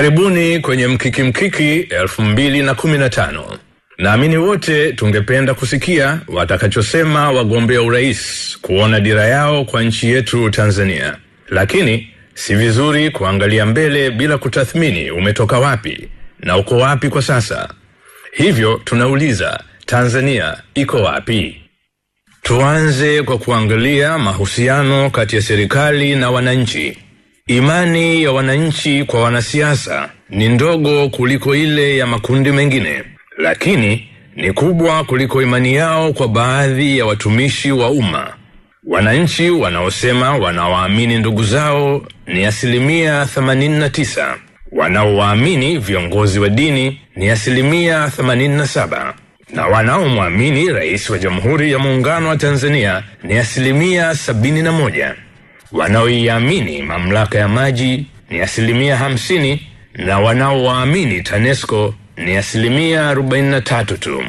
Karibuni kwenye Mkiki Mkiki 2015. Naamini wote tungependa kusikia watakachosema wagombea urais, kuona dira yao kwa nchi yetu Tanzania. Lakini si vizuri kuangalia mbele bila kutathmini umetoka wapi na uko wapi kwa sasa. Hivyo tunauliza, Tanzania iko wapi? Tuanze kwa kuangalia mahusiano kati ya serikali na wananchi. Imani ya wananchi kwa wanasiasa ni ndogo kuliko ile ya makundi mengine, lakini ni kubwa kuliko imani yao kwa baadhi ya watumishi wa umma. Wananchi wanaosema wanawaamini ndugu zao ni 89%. Wanaowaamini viongozi wa dini ni 87%. Na wanaomwamini Rais wa Jamhuri ya Muungano wa Tanzania ni 71%. Wanaoiamini mamlaka ya maji ni 50%, na wanaowaamini TANESCO ni 43% tu.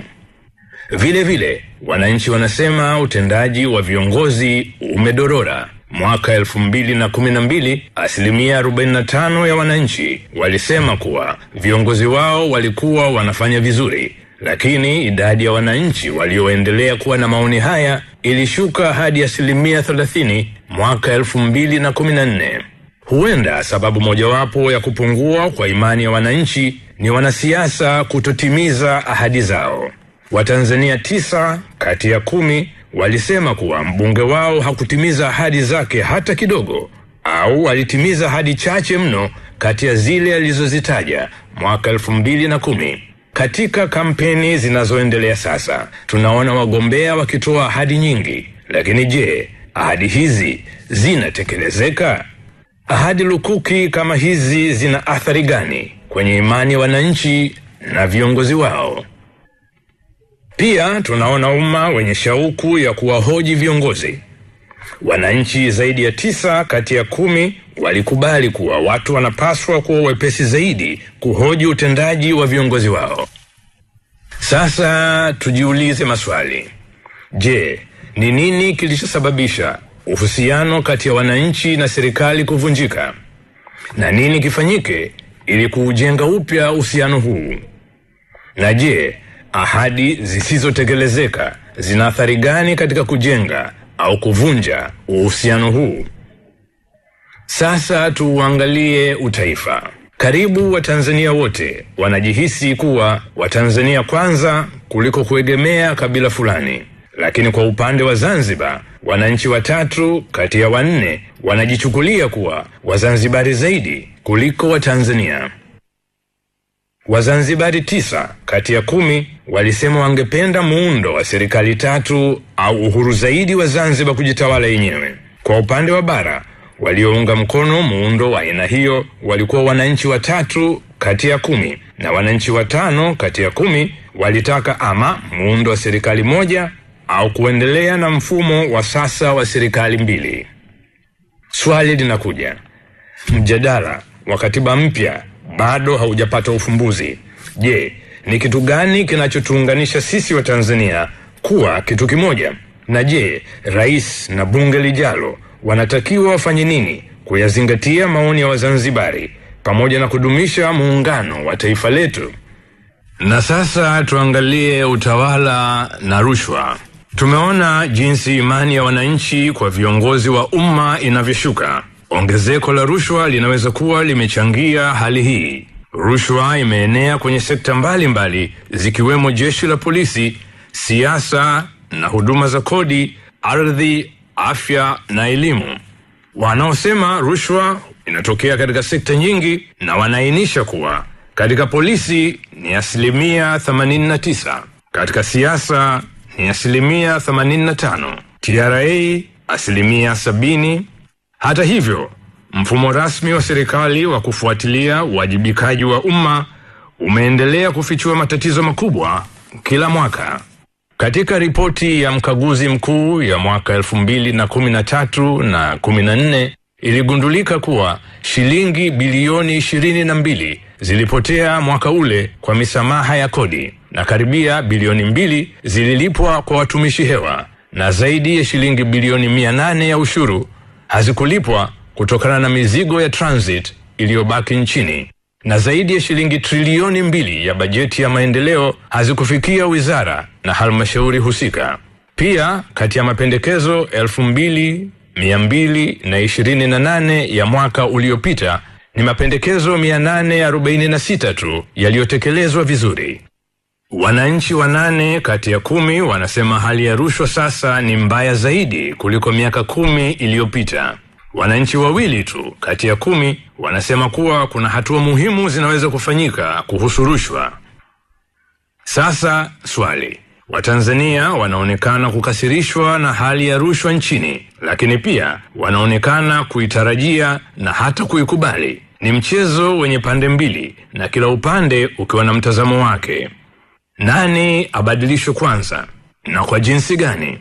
Vile vile, wananchi wanasema utendaji wa viongozi umedorora. Mwaka 2012, 45% ya wananchi walisema kuwa viongozi wao walikuwa wanafanya vizuri. Lakini idadi ya wananchi walioendelea kuwa na maoni haya ilishuka hadi 30% mwaka 2014. Huenda sababu mojawapo ya kupungua kwa imani ya wananchi ni wanasiasa kutotimiza ahadi zao. Watanzania 9 kati ya 10 walisema kuwa mbunge wao hakutimiza ahadi zake hata kidogo, au alitimiza ahadi chache mno kati ya zile alizozitaja mwaka 2010. Katika kampeni zinazoendelea sasa, tunaona wagombea wakitoa ahadi nyingi. Lakini je, ahadi hizi zinatekelezeka? Ahadi lukuki kama hizi zina athari gani kwenye imani ya wananchi na viongozi wao? Pia tunaona umma wenye shauku ya kuwahoji viongozi. Wananchi zaidi ya 9 kati ya 10 walikubali kuwa watu wanapaswa kuwa wepesi zaidi kuhoji utendaji wa viongozi wao. Sasa tujiulize maswali. Je, ni nini kilichosababisha uhusiano kati ya wananchi na serikali kuvunjika? Na nini kifanyike ili kuujenga upya uhusiano huu? Na je, ahadi zisizotekelezeka zina athari gani katika kujenga au kuvunja uhusiano huu? Sasa tuangalie utaifa. Karibu Watanzania wote wanajihisi kuwa Watanzania kwanza kuliko kuegemea kabila fulani. Lakini kwa upande wa Zanzibar, wananchi 3 kati ya 4 wanajichukulia kuwa Wazanzibari zaidi kuliko Watanzania. Wazanzibari 9 kati ya 10 walisema wangependa muundo wa serikali 3 au uhuru zaidi wa Zanzibar kujitawala yenyewe. Kwa upande wa bara, waliounga mkono muundo wa aina hiyo walikuwa wananchi 3 kati ya 10, na wananchi 5 kati ya 10 walitaka ama muundo wa serikali 1 au kuendelea na mfumo wa sasa wa serikali 2. Swali linakuja. Mjadala wa katiba mpya bado haujapata ufumbuzi. Je, ni kitu gani kinachotuunganisha sisi wa Tanzania kuwa kitu kimoja? Na je, rais na bunge lijalo wanatakiwa wafanye nini kuyazingatia maoni ya Wazanzibari pamoja na kudumisha muungano wa taifa letu? Na sasa tuangalie utawala na rushwa. Tumeona jinsi imani ya wananchi kwa viongozi wa umma inavyoshuka. Ongezeko la rushwa linaweza kuwa limechangia hali hii. Rushwa imeenea kwenye sekta mbalimbali zikiwemo jeshi la polisi, siasa na huduma za kodi, ardhi, afya na elimu. Wanaosema rushwa inatokea katika sekta nyingi na wanaainisha kuwa katika polisi ni 89%, katika siasa ni 85%, TRA 70%. Hata hivyo, mfumo rasmi wa serikali wa kufuatilia uwajibikaji wa umma umeendelea kufichua matatizo makubwa kila mwaka. Katika ripoti ya mkaguzi mkuu ya mwaka 2013 na 14 iligundulika kuwa shilingi bilioni 22 zilipotea mwaka ule kwa misamaha ya kodi, na karibia bilioni 2 zililipwa kwa watumishi hewa, na zaidi ya shilingi bilioni 800 ya ushuru hazikulipwa kutokana na mizigo ya transit iliyobaki nchini. Na zaidi ya shilingi trilioni 2 ya bajeti ya maendeleo hazikufikia wizara na halmashauri husika. Pia kati ya mapendekezo 2228 ya mwaka uliopita ni mapendekezo 846 tu yaliyotekelezwa vizuri. Wananchi 8 kati ya 10 wanasema hali ya rushwa sasa ni mbaya zaidi kuliko miaka 10 iliyopita. Wananchi 2 tu kati ya 10 wanasema kuwa kuna hatua muhimu zinaweza kufanyika kuhusu rushwa. Sasa swali. Watanzania wanaonekana kukasirishwa na hali ya rushwa nchini, lakini pia wanaonekana kuitarajia na hata kuikubali. Ni mchezo wenye pande mbili na kila upande ukiwa na mtazamo wake. Nani abadilishwe kwanza na kwa jinsi gani?